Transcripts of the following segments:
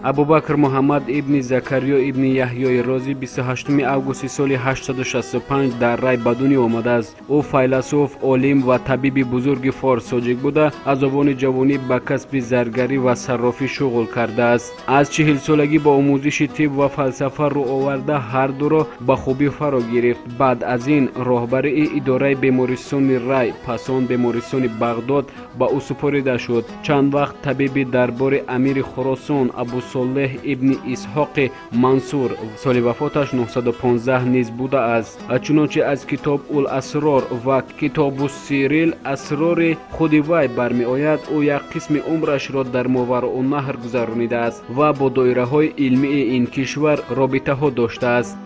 Абубакр Муҳаммад ибни Закариё ибни Яҳёи Розӣ 28 августи соли 865 дар Рай ба дунё омадааст. Ӯ файласуф, олим ва табиби бузурги форс тоҷик буда, аз овони ҷавонӣ ба касби заргарӣ ва саррофӣ шуғл кардааст. Аз 40-солагӣ ба омӯзиши тиб ва фалсафа рӯ оварда, ҳар дуро ба хубӣ фаро гирифт. Баъд аз ин роҳбарии идораи бемористони Рай, пас он бемористони Бағдод ба ӯ супорида шуд. Чанд вақт табиби дарбори амири Хуросон Абусолеҳ ибни Исҳоқи Мансур, соли вафоташ 915, низ будааст. Чунончи аз Китоб ул Асрор ва Китобуссирил Асрори худи вай бармеояд, ӯ як қисми умрашро дар Мовароуннаҳр гузаронидааст ва бо доираҳои илмии ин кишвар робитаҳо доштааст.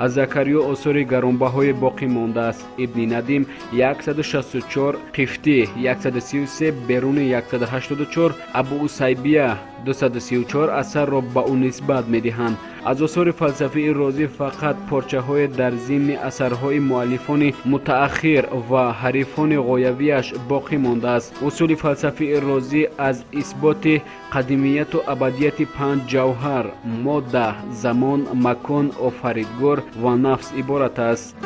Аз Закариё осори гаронбаҳое боқӣ мондааст. Ибни Надим 164, Қифтӣ 133, Берунӣ 184, Абуусайбия 234 асарро ба ӯ нисбат медиҳанд. Аз осори фалсафии Розӣ фақат порчаҳое дар зимни асарҳои муаллифони мутааххир ва ҳарифони ғоявиаш боқӣ мондааст. Усули фалсафии Розӣ аз исботи қадимияту абадияти панҷ ҷавҳар: модда, замон, макон, офаридгор ва нафс иборат аст.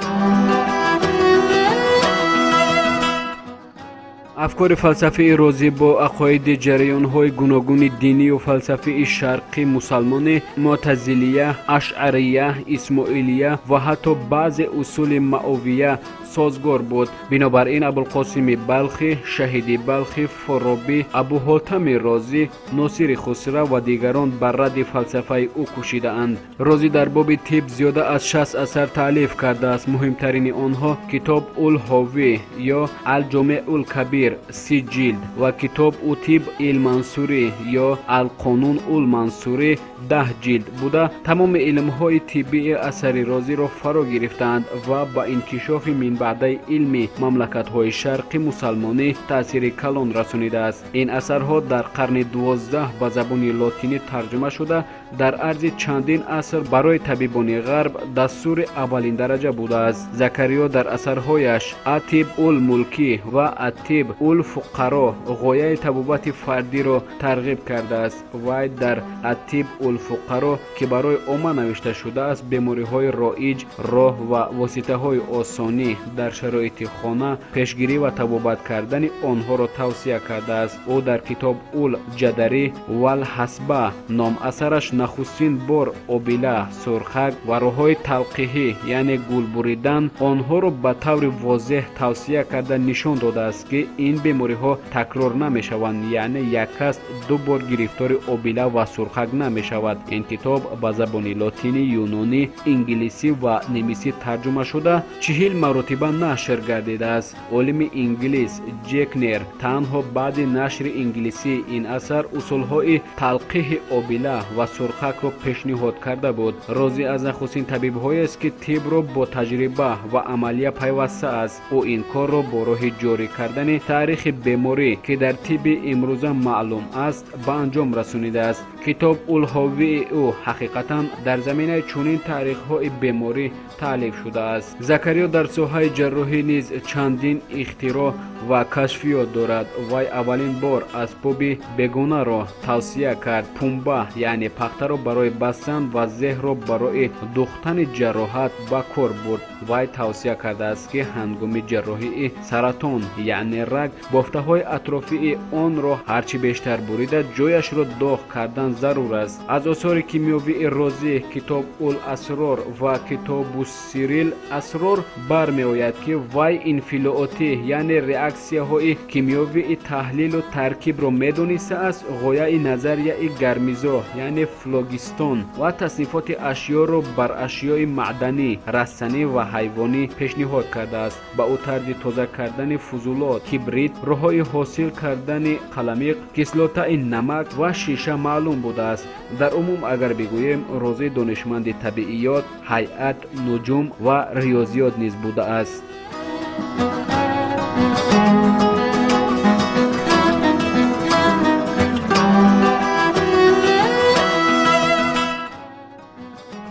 Афкори фалсафии Розӣ бо ақоиди ҷараёнҳои гуногуни динию фалсафии шарқӣ мусалмонӣ, муътазилия, ашъария, исмоилия ва ҳатто баъзе усули маовия созгор буд. Бинобар ин Абулқосими Балхӣ, Шаҳиди Балхӣ, Форобӣ, Абуҳотами Розӣ, Носири Хусрав ва дигарон бар радди фалсафаи ӯ кӯшидаанд. Розӣ дар боби тиб зиёда аз 60 асар таълиф кардааст. Муҳимтарини онҳо Китоб ул Ҳовӣ ё Алҷомеъ ул Кабир, 30 ҷилд, ва Китоб у Тиб ил Мансурӣ ё Алқонун ул Мансурӣ, 10 ҷилд буда, тамоми илмҳои тиббии асари Розиро фаро гирифтаанд ва ба инкишофи минбаъдаи илми мамлакатҳои шарқи мусалмонӣ таъсири калон расонидааст. Ин асарҳо дар қарни 12 ба забони лотинӣ тарҷума шуда, дар арзи чандин аср барои табибони ғарб дастури аввалиндараҷа будааст. Закариё дар асарҳояш Атиб ул Мулкӣ ва Атиб ул Фуқаро ғояи табобати фардиро тарғиб кардааст. Вай дар Атиб ул Фуқаро, ки барои омма навишта шудааст, бемориҳои роиҷ, роҳ ва воситаҳои осонӣ дар шароити хона пешгирӣ ва табобат кардани онҳоро тавсия кардааст. Ӯ дар Китоб ул Ҷадарӣ вал Ҳасба ном асараш нахустин бор обила, сурхак ва роҳҳои талқиҳӣ, яъне гулбуридан онҳоро ба таври возеҳ тавсия карда, нишон додааст, ки ин бемориҳо такрор намешаванд, яъне як кас ду бор гирифтори обила ва сурхак намешавад. Ин китоб ба забони лотинӣ, юнонӣ, инглисӣ ва немисӣ тарҷума шуда, 40 маротиба нашр гардидааст. Олими инглис Ҷекнер танҳо баъди нашри инглисии ин асар усулҳои талқиҳи обила ва сурхакро пешниҳод карда буд. Розӣ аз нахустин табибҳоест, ки тибро бо таҷриба ва амалия пайваста аст. Ӯ ин корро бо роҳи ҷорӣ кардани таърихи беморӣ, ки дар тибби имрӯза маълум аст, ба анҷом расонидааст. Китоб улҳовии ӯ ҳақиқатан дар заминаи чунин таърихҳои беморӣ таълиф шудааст. Закариё дар соҳаи ҷарроҳӣ низ чандин ихтироъ ва кашфиёт дорад. Вай аввалин бор асбоби бегонаро тавсия кард: пумба, яъне пахтаро барои бастан ва зеҳро барои духтани ҷароҳат ба кор бурд. Вай тавсия кардааст, ки ҳангоми ҷарроҳии саратон, яъне раг, бофтаҳои атрофии онро ҳарчи бештар бурида, ҷояшро доғ кардан зарур аст. Аз осори кимиёвии Розӣ Китоб ул Асрор ва Китобуссирил Асрор бармеояд, ки вай инфилоотӣ, яъне реаксияҳои кимиёвии таҳлилу таркибро медонистааст. Ғояи назарияи гармизоҳ, яъне флогистон, ва таснифоти ашёро бар ашёи маъданӣ, растанӣ ва ҳайвонӣ пешниҳод кардааст. Ба ӯ тарзи тоза кардани фузулот, кибрит, роҳҳои ҳосил кардани қаламиқ, кислотаи намак ва шиша маълум будааст. Дар умум агар бигӯем, Розӣ донишманди табииёт, ҳайат, нуҷум ва риёзиёт низ будааст.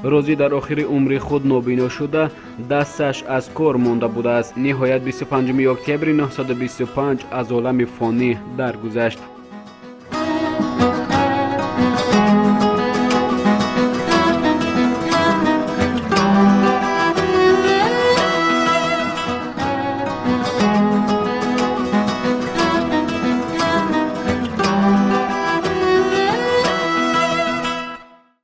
Розӣ дар охири умри худ нобино шуда, дасташ аз кор монда будааст. Ниҳоят, 25 октябри 925 аз олами фонӣ даргузашт.